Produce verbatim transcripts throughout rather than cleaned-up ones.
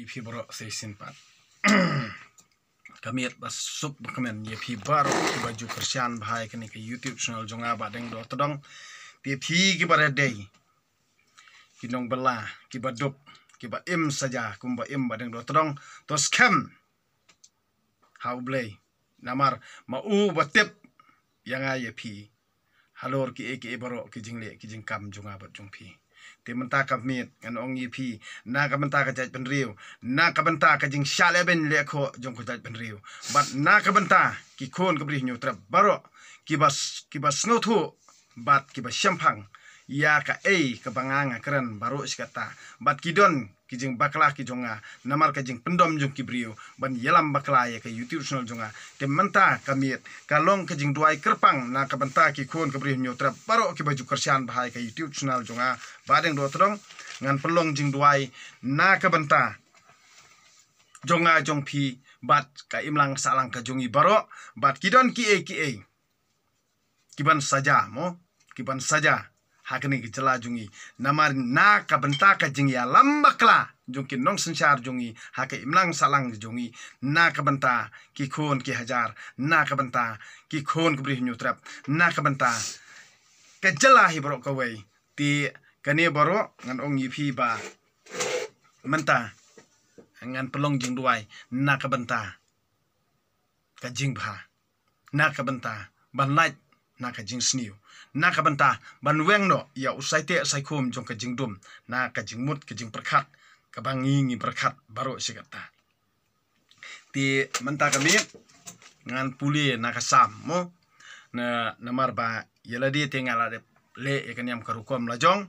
Ïa phi baroh sa shisien pat. Ka miet ba suk ba kmen ïa phi baroh kiba ju kyrshan bha ïa kane ka YouTube channel jong nga Bahdeng Dohtdong. Te phi kiba ri dei, ki nongbylla, kiba duk, kiba im saja kumba im Bahdeng Dohtdong, to skhem ha U Blei. Namar ma u ba tip ïa nga ïa phi halor kiei kiei baroh ki jingleh ki jingkam jong nga bad jong phi. Te mynta ka miet ngan ong ïa phi, na ka bynta ka jaitbynriew, na ka bynta ka jingshah lehbeiñ lehkhoh jong ka jaitbynriew, bad na ka bynta ki khun ka Bri Hynñiewtrep baroh kiba s-, kiba sngewthuh bad kiba shemphang ïa kaei kaba nga nga kren baroh shi katta, bad ki don ki jingbakla ki jong nga namar ka jingpyndom jong ki briew ban ïalam bakla ïa ka YouTube channel jong nga. Te mynta ka miet ka long ka jingduwai kyrpang na ka bynta ki khun ka Bri Hynñiewtrep baroh kiba ju kyrshan bha ïa ka YouTube channel jong nga Bahdeng Dohtdong. Ngan pynlong jingduwai na ka bynta jong nga jong phi bad ka imlang sahlang ka jong i baroh, bad ki don kiei kiei kiban saja mo, kiban saja ha kane ka jylla jong i. Namar na ka bynta ka jingïalam bakla jong ki nongsynshar jong i ha ka imlang sahlang jong i, na ka bynta ki khun ki hajar, na ka bynta ki khun ka Bri Hynñiewtrep, na ka bynta ka jylla hi baroh kawei. Te kane baroh ngan ong ïa phi ba mynta ngan pynlong jingduwai na ka bynta ka jingbha, na ka bynta ban lait na ka jingsniew, na ka bynta ban weng noh ïa u saiteh saikhum jong ka jingdum, na ka jingmut ka jingpyrkhat kaba ngi ngi pyrkhat baroh shi katta. Te mynta ka miet ngan pule na ka Salm mo, na namar ba ïa lade te nga la dep leh ïa ka niam ka rukom la jong.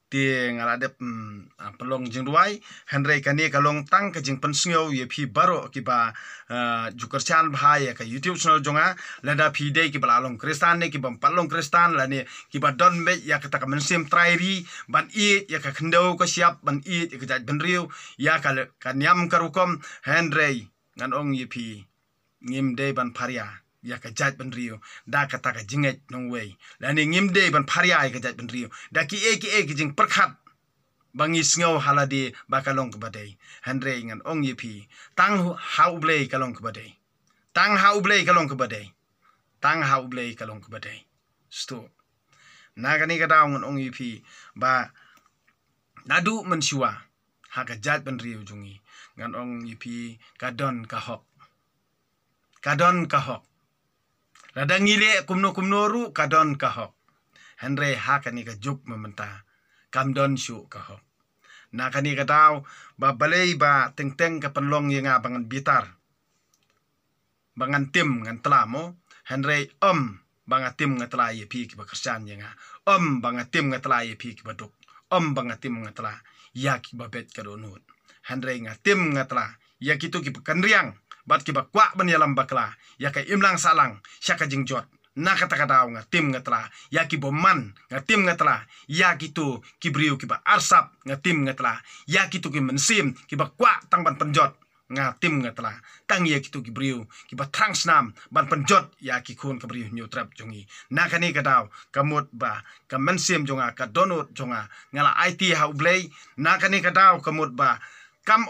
Te nga la dep, mm, ah, pynlong jingduwai. Hynrei kane ka long tang ka jingpynsngew ïa phi baroh kiba, ah, ju kyrshan bha ïa ka YouTube channel jong nga. Lada phi dei kiba la long Khristan ne kiba ym pat long Khristan lane kiba don beit ïa kata ka mynsiem trai ri ban ïeit ïa ka khyndew ka shyiap, ban ïeit ïa ka jaitbynriew, ïa ka le-, ka niam ka rukom, hynrei ngan ong ïa phi, ngim dei ban pharia ïa ka jaitbynriew da kata ka jingngeit nongwei, lane ngim dei ban pharia ïa ka jaitbynriew da kiei kiei ki jingpyrkhat ba ngi sngew ha lade ba ka long kaba dei. Hynrei ngan ong ïa phi, tang ha U Blei ka long kaba dei. Tang ha U Blei ka long kaba dei. Tang ha U Blei ka long kaba dei. Stu. Na kane ka daw ngan ong ïa phi ba naduh mynshuwa ha ka jaitbynriew jong ngi, ngan ong ïa phi, ka don ka hok. Ka don ka hok. Lada ngi leh kumno kumno ruh ka don ka hok. Hynrei ha kane ka juk mynta kam don shuh ka hok. Na kane ka daw ba balei ba teng teng ka pynlong ïa nga ba ngan bitar, ba ngan tim ngan tla mo. Hynrei ym ba nga tim nga tla ïa phi kiba kyrshan ïa nga. Ym ba nga tim nga tla ïa phi kiba duk. Ym ba nga tim nga tla ïa kiba beit ka dohnud. Hynrei nga tim nga tla ïa kito kiba kynriang bad kiba kwah ban ïalam bakla ïa ka imlang sahlang sha ka jingjot. Na kata ka daw nga tim nga tla ïa ki bymman, nga tim nga tla ïa kito ki briew kiba arsap, nga tim nga tla ïa kito ki mynsiem kiba kwah tang ban pynjot. Nga tim nga tla tang ïa kito ki briew kiba thrang snam ban pynjot ïa ki khun ka Bri Hynñiewtrep jong ngi. Na kane ka daw ka mut ba ka mynsiem jong nga, ka dohnud jong nga, nga la aiti ha U Blei. Na kane ka daw ka mut ba kam,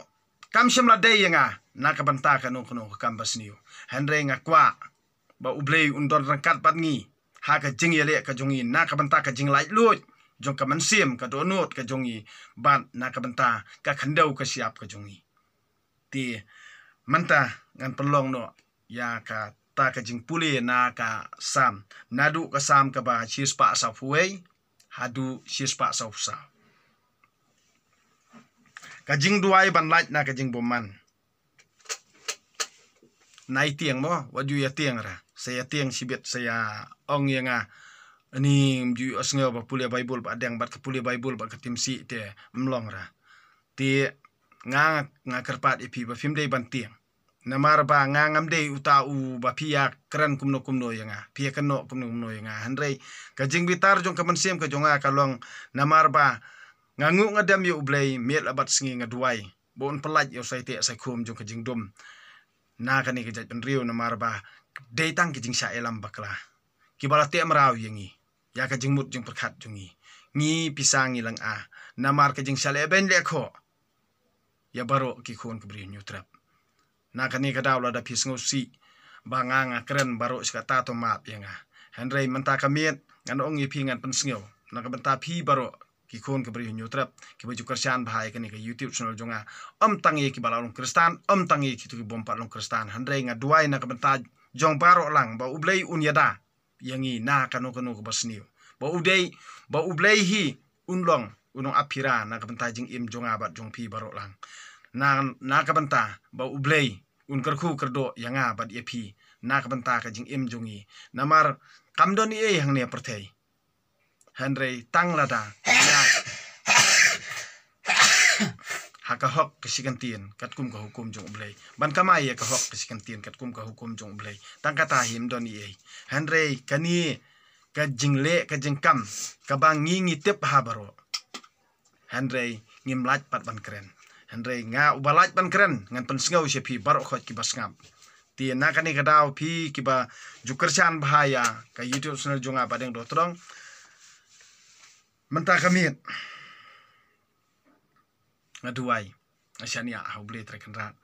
kam shym la dei ïa nga na ka bynta kano kano ka kam basniew. Hynrei nga kwah ba U Blei un don ryngkat bad ngi ha ka jingïaleh ka jong ngi na ka bynta ka jinglaitluid jong ka mynsiem, ka dohnud ka jong ngi, bad na ka bynta ka khyndew ka shyiap ka jong ngi. Te mynta ngan pynlong noh ïa kata ka jingpule na ka Salm, naduh ka Salm kaba shispah sawphew wei haduh shispah sawphew saw. Ka jingduwai ban lait na ka jingbymman. Nai tieng mo, wat ju ïa tieng ra. Sa ïa tieng shibit, sa ïa ong ïa nga, ani ym ju ïohsngew ba pule Baibl ba deng bad ka pule Baibl bad ka tim sih te, ym long ra. Te nga, nga kyrpad ïa phi ba phim dei ban tieng. Namar ba nga ngam dei uta u ba phi ïa kren kumno kumno ïa nga, phi ïa kynnoh kumno kumno ïa nga. Hynrei ka jingbitar jong ka mynsiem ka jong nga ka long namar ba nga nguh nga dem ïa U Blei miet la bad sngi, nga duwai ba un pyllait ïa u saiteh saikhum jong ka jingdum na kane ka jaitbynriew, namar ba dei tang ka jingshah ïalam bakla kiba la teh mraw ïa ngi, ïa ka jingmut jingpyrkhat jong ngi. Ngi pisa ngi lynga namar ka jingshah lehbeiñ lehkhoh ïa baroh ki khun ka Bri Hynñiewtrep. Na kane ka daw lada phi sngewsih ba nga nga kren baroh shi katta to map ïa nga. Hynrei mynta ka miet ngan ong ïa phi ngan pynsngew na ka bynta phi baroh ki khun ka Bri Hynñiewtrep kiba ju kyrshan bha ïa kane ka YouTube channel jong nga. Ym tang ïa kiba la long Khristan, ym tang ïa kito ki bym pat long Khristan. Hynrei nga duwai na ka bynta jong baroh lang ba U Blei un ïada ïa ngi na kano kano kaba sniew. Ba U Blei, ba U Blei hi un long, un long aphira na ka bynta jingim jong nga bad jong phi baroh lang. Na, na ka bynta ba U Blei un kyrkhu kyrdoh ïa nga bad ïa phi na ka bynta ka jingim jong ngi. Namar kam don ei ei hangne pyrthei. Hynrei tang lada ha ka hok ka shi kyntien katkum ka hukum jong U Blei. Ban kamai ïa ka hok ka shi kyntien katkum ka hukum jong U Blei. Tang kata hi ym don ei ei. Hynrei kane ka jingleh ka jingkam kaba ngi ngi tip ha baroh. Hynrei ngim lait pat ban kren. Hynrei nga uba lait ban kren ngan pynsngew sha phi baroh khoit kiba sngap. Te na kane ka daw phi kiba ju kyrshan bha ïa ka YouTube channel jong nga Ba Deng Dohtdong. Mynta ka miet nga duwai, nga shaniah ha U Blei Trai Kynrad.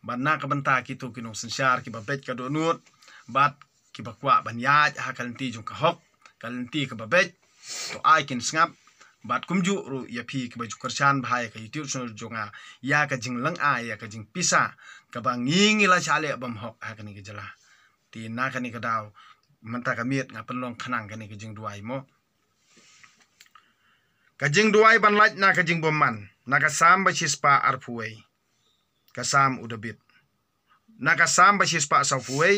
Bad na ka bynta kito ki nongsynshar kiba beit ka dohnud bad kiba kwah ban ïaid ha ka lynti jong ka hok, ka lynti kaba beit, to ai kin sngap. Bad kumjuh ruh ïa phi kiba ju kyrshan bha ïa ka YouTube channel jong nga ïa ka jinglyngngoh ïa ka jingpisa kaba ngi ngi la shah leh bymhok ha kane ka jylla. Te na kane ka daw mynta ka miet nga pynlong khnang kane ka jingduwai mo. Ka jingduwai ban lait na ka jingbymman, na ka Salm ba shispah arphew wei. Ka Salm u Dabid. Na ka Salm ba shispah sawphew wei.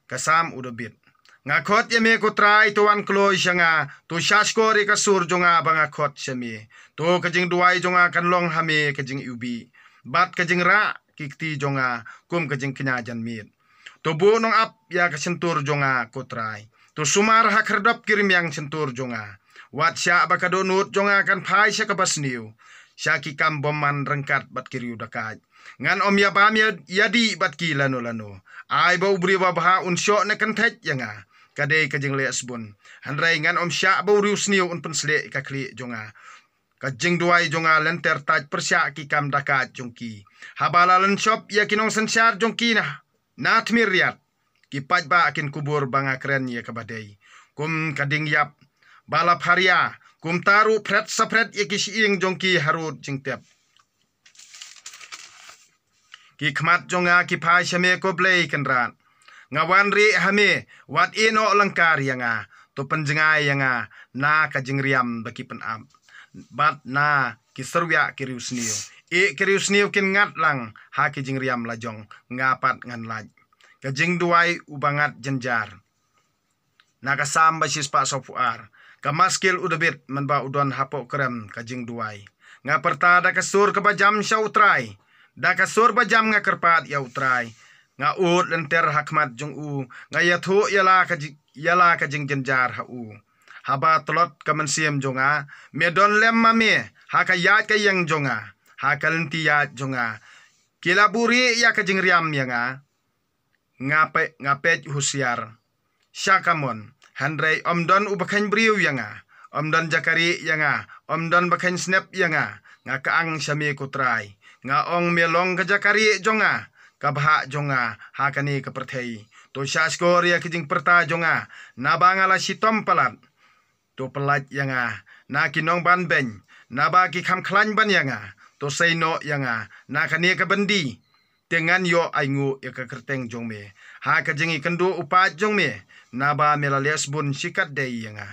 Ka Salm u Dabid. Nga khot ïa me ko Trai, to wan kloi sha nga, to shahshkor ïa ka sur jong nga ba nga khot sha me. To ka jingduwai jong nga kan long ha me ka jingiwbih, bad ka jingrah ki kti jong nga kum ka jingkñia janmiet. To buh nongap ïa ka shyntur jong nga ko Trai. To sumar ha khyrdop ki rmiang shyntur jong nga. Wat shah ba ka dohnud jong nga kan phai sha kaba sniew, sha ki kam bymman ryngkat bad ki riew dakaid. Ngan ym ïa bam ïa, ïa dih bad ki lano lano. Ai ba u briew babha un shoh ne kyntheit ïa nga, ka dei ka jingleh sbun. Hynrei ngan ym shah ba u riewsniew un pynsleh ïa ka khlieh jong nga. Ka jingduwai jong nga lynter tait pyrshah ki kam dakaid jong ki. Haba la lynshop ïa ki nongsynshar jong ki na, na tmir riat, ki paidbah kin kubur ba nga kren ïa kaba dei. Kum ka ding ïap ba la pharia, kumta ruh phret saphret ïa ki shyieng jong ki harud jingtep. Ki khmat jong nga ki phai sha me ko Blei Kynrad. Nga wan rieh ha me, wat ïehnoh lyngkar ïa nga. To pynjngai ïa nga na ka jingriam ba ki pynap, bad na ki syrwiah ki riewsniew. Ïeh ki riewsniew kin ngat lang ha ki jingriam lajong, nga pat ngan lait. Ka jingduwai uba ngat jynjar. Na ka Salm ba shispah sawphew ar. Ka maskil u Dabid mynba u don hapoh krem ka jingduwai. Nga pyrta da ka sur kaba jam sha u Trai. Da ka sur ba jam nga kyrpad ïa u Trai. Nga ud lynter ha khmat jong u, nga ïathuh ïa la ka ji-, ïa la ka jingjynjar ha u. Haba tlot ka mynsiem jong nga, me don lem ma me ha ka ïaid ka ïeng jong nga, ha ka lynti ïaid jong nga. Ki la buhrieh ïa ka jingriam ïa nga. Nga peit, nga peit husiar sha kamon, hynrei ym don uba kheiñ briew ïa nga. Ym don jaka rieh ïa nga, ym don ba kheiñ snep ïa nga. Nga kyang sha me ko Trai. Nga ong me long ka jaka rieh jong nga, ka bhah jong nga ha kane ka pyrthei. To shahshkor ïa ki jingpyrta jong nga, naba nga la shitom palat. To pyllait ïa nga na ki nongbanbeiñ, naba ki kham khlaiñ ban ïa nga. To sei noh ïa nga na kane ka byndi, te ngan ïoh ainguh ïa ka kyrteng jong me ha ka jingïakynduh u paid jong me, naba me la leh sbun shikatdei ïa nga.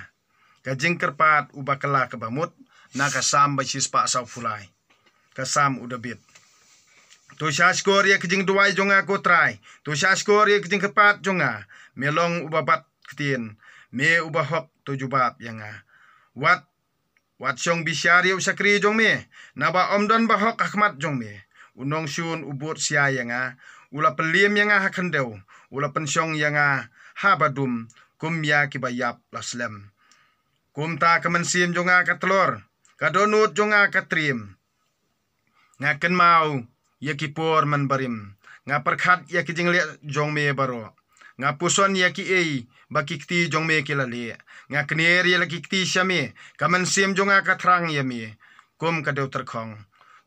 Ka jingkyrpad uba kylla kaba mut, na ka Salm ba shispah sawphew lai. Ka Salm u Dabid. To shahshkor ïa ka jingduwai jong nga ko Trai. To shahshkor ïa ka jingkyrpad jong nga. Me long uba bat ktien, me uba hok, to jubab ïa nga. Wat, wat shong bishar ïa u shakri jong me, naba ym don ba hok ha khmat jong me. U nongshun u bud sia ïa nga, u la pynliem ïa nga ha khyndew, u la pynshong ïa nga ha badum, kum ïa kiba ïap la slem. Kumta ka mynsiem jong nga ka tlor, ka dohnud jong nga ka triem. Nga kynmaw ïa ki por man barim. Nga pyrkhat ïa ki jingleh jong me baroh. Nga puson ïa kiei ba ki kti jong me ki la leh. Nga kner ïa la ki kti sha me. Ka mynsiem jong nga ka thrang ïa me kum ka dew tyrkhong.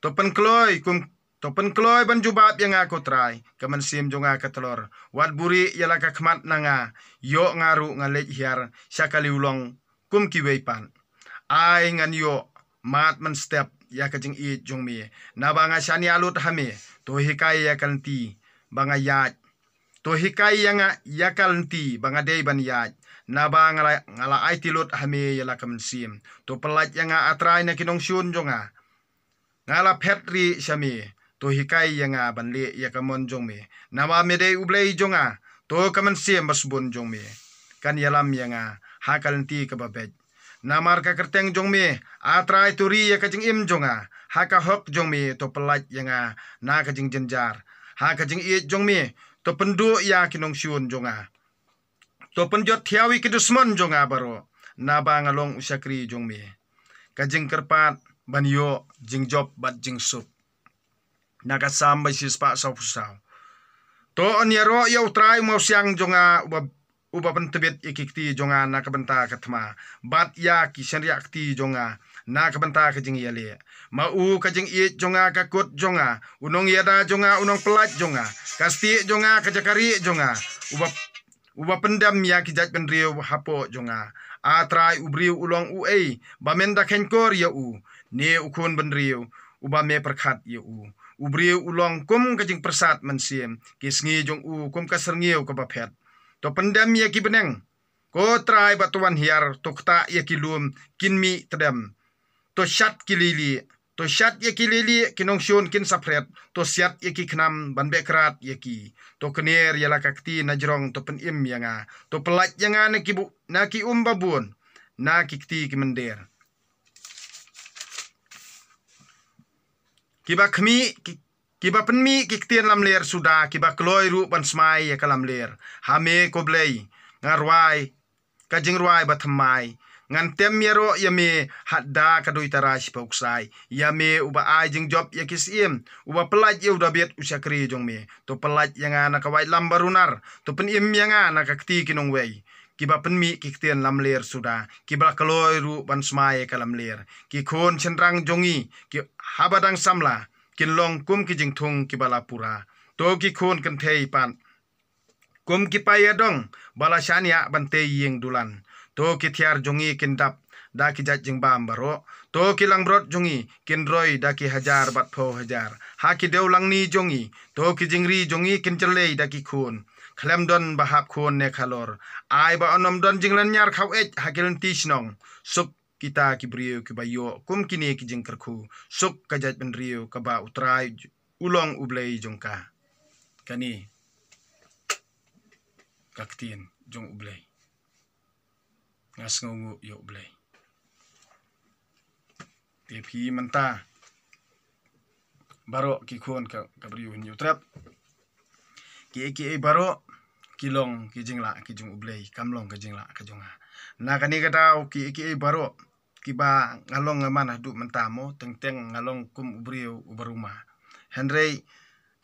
To pynkloi kum, To pynkloi ban jubab ïa nga ko Trai, ka mynsiem jong nga ka tlor. Wat buhrieh ïa la ka khmat na nga, ïoh nga ruh nga leit hiar sha ka liwlong kum kiwei pat. Ai ngan ïoh mad mynstep ïa ka jingïeit jong me, naba nga shaniah lut ha me. To hikai ïa ka lynti ba nga ïaid To hikai ïa nga ïa ka lynti ba nga dei ban ïaid, naba nga la, nga la aiti lut ha me ïa la ka mynsiem. To pyllait ïa nga, A Trai, na ki nongshun jong nga. Nga la phet rieh sha me. To hikai ïa nga ban leh ïa ka mon jong me, naba me dei U Blei jong nga. To ka mynsiem ba sbun jong me kan ïalam ïa nga ha ka lynti kaba beit. Namar ka kyrteng jong me, A Trai, to ri ïa ka jingim jong nga. Ha ka hok jong me to pyllait ïa nga na ka jingjynjar. Ha ka jingïeit jong me to pynduh ïa ki nongshun jong nga. To pynjot thiaw ïa ki dusmon jong nga baroh, naba nga long u shakri jong me. Ka jingkyrpad ban ïoh jingjop bad jingsuk. Na ka Salm ba shispah sawphew saw. To yn ïaroh ïa U Trai u mawsiang jong nga, uba, uba pyntbit ïa ki kti jong nga na ka bynta ka thma, bad ïa ki shynriah kti jong nga na ka bynta ka jingïaleh. Ma u ka jingïeit jong nga, ka kut jong nga, u nongïada jong nga, u nongpyllait jong nga, ka stieh jong nga, ka jaka rieh jong nga, uba uba pyndem ïa ki jaitbynriew hapoh jong nga. A Trai, u briew u long uei ba men da kheiñkor ïa u, ne u khun bynriew uba me pyrkhat ïa u? U briew u long kum ka jingpyrsad mynsiem, ki sngi jong u kum ka syrngiew kaba phet. To pyndem ïa ki bneng, ko Trai, bad to wan hiar. To ktah ïa ki lum, kin mih tdem. To shat ki lili, to shat ïa ki lili, ki nongshun kin saphret. To siat ïa ki khnam ban beh krad ïa ki. To kner ïa la ka kti na jrong, to pynim ïa nga. To pyllait ïa nga na ki bu, na ki um babun, na ki kti ki mynder. Kiba khmih, ki, kiba pynmih ki ktien lamler suda, kiba kloi ruh ban smai ïa ka lamler. Ha me ko Blei nga rwai ka jingrwai bathymmai. Ngan tem ïaroh ïa me, hat da ka duitara shiphew ksai. Ïa me uba ai jingjop ïa ki syiem, uba pyllait ïa u Dabid u shakri jong me. To pyllait ïa nga na ka waitlam barunar, to pynim ïa nga na ka kti ki nongwei. Kiba pynmih ki ktien lamler suda, kiba la kloi ruh ban smai ïa ka lamler. Ki khun shynrang jong ngi, ki haba dang samla, kin long kum ki jingthung kiba la pura. To ki khun kynthei pat, kum ki paidong ba la shaniah ban tei ïing dulan. To ki thiar jong ngi kin dap da ki jait jingbam baroh. To ki langbrot jong ngi kin roi da ki hajar bad phew hajar ha ki dewlangni jong ngi. To ki jingri jong ngi kin jyllei da ki khun. Khlem don ba hap khun ne khalor. Ai ba yn ym don jinglynñiar khaweit ha ki lynti shnong. Suk kita ki briew kiba ïoh kum kine ki jingkyrkhu. Suk ka jaitbynriew kaba U Trai u long U Blei jong ka. Kane ka ktien jong U Blei. Nga sngewnguh ïa U Blei. Te phi mynta baroh ki khun ka, ka briew Hynñiewtrep, kiei kiei baroh ki long ki jinglah ki jong U Blei, kam long ka jinglah ka jong nga. Na kane ka daw kiei kiei baroh kiba nga long nga man haduh mynta mo, teng teng nga long kum u briew uba ruma. Hynrei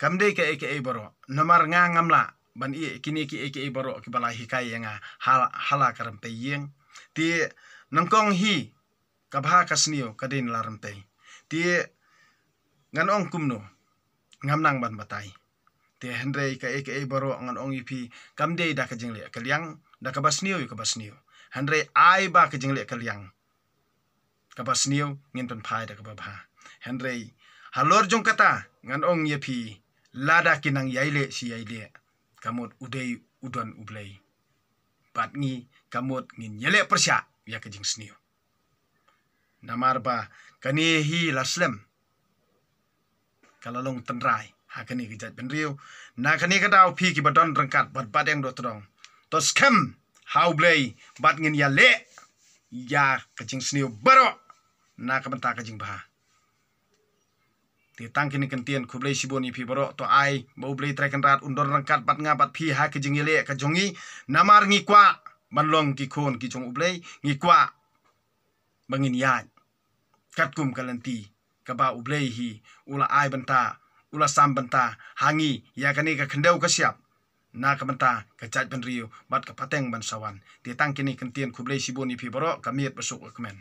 kam dei kaei kaei baroh, namar nga ngam lah ban ïeh kine kiei kiei baroh kiba la hikai ïa nga ha, ha la ka rympei ïing. Te nyngkong hi ka bha ka sniew ka dei na la rympei. Te ngan ong kumno, ngam nang ban batai. Te hynrei kaei kaei baroh ngan ong ïa phi, kam dei da ka jingleh ka liang, da kaba sniew ïa kaba sniew. Hynrei ai ba ka jingleh ka liang kaba sniew ngin pynphai da kaba bha. Hynrei halor jong kata ngan ong ïa phi, lada ki nang ïai leh shi ïai leh, ka mut u dei u don U Blei. Bad ngi ka mut ngin ïaleh pyrshah ïa ka jingsniew. Namar ba kane hi la slem ka la long tynrai ha kane ka jaitbynriew. Na kane ka daw phi kiba don ryngkat bad Bahdeng Dohtdong, to skhem ha U Blei bad ngin ïaleh ïa ka jingsniew baroh na ka bynta ka jingbha. Te tang kine ki kyntien, khublei shibun ïa phi baroh. To ai ba U Blei Trai Kynrad un don ryngkat bad nga bad phi ha ka jingïaleh ka jong ngi. Namar ngi kwah ban long ki khun ki jong U Blei, ngi kwah ba ngin ïaid katkum ka lynti kaba U Blei hi u la ai bynta, u la sam bynta ha ngi ïa kane ka khyndew ka shyiap, na ka bynta ka jaitbynriew bad ka pateng ban sa wan. Te tang kine ki kyntien, khublei shibun ïa phi baroh, ka miet ba suk ka kmen.